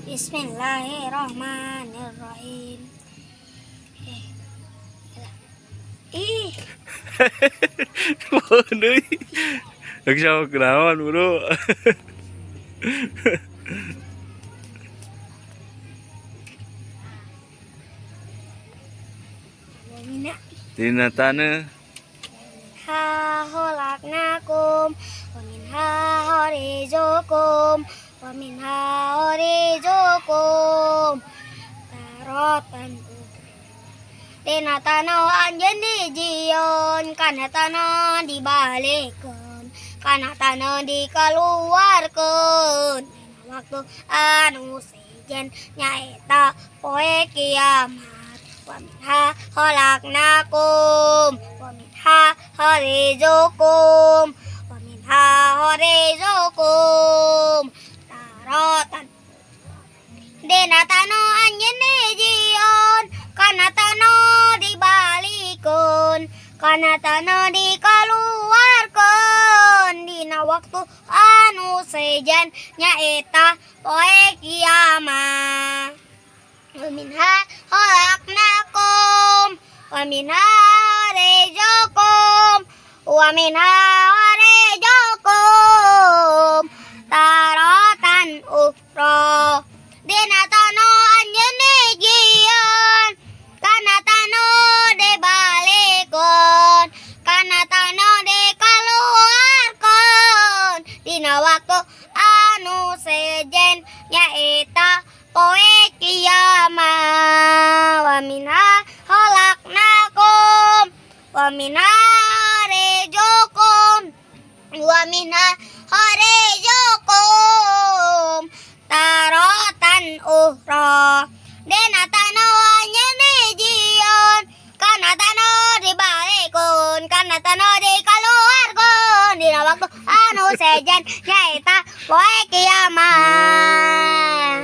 Bismillahirrahmanirrahim. Eh. Ih, Pohon deui. Rek sok naon, Bro? Mina. Tina taneuh. Ha khalaqnakum wa minha kharijukum wa minha kharijukum taratan. Tina taneuh anjeun dijieun, kana taneuh dibalikeun, kana taneuh dikaluarkeun dina waktu anu sejen, nyaeta poe kiamat. Wa minha khalaqnakum wa minha kharijukum wa minha kharijukum taratan. Dina taneuh anjeun dijieun, kana taneuh dibalikeun, kana taneuh dikaluarkeun dina waktu anu sejen, nyaeta poe kiamat. Wa minha khalaqnakum wa minha kharijukum wa minha kharijukum taratan ukhra. Dina taneuh anjeun dijieun, kana taneuh dibalikeun, kana taneuh dikaluarkeun dina waktu anu sejen, nyaeta poe kiamat. Wa minha khalaqnakum wa minha kharijukum wa minha kharijukum taratan ukhra. Dina taneuh anjeun dijieun, kana taneuh dibalikeun, kana taneuh dikaluarkeun dina waktu anu sejen, nyaeta poe kiamat.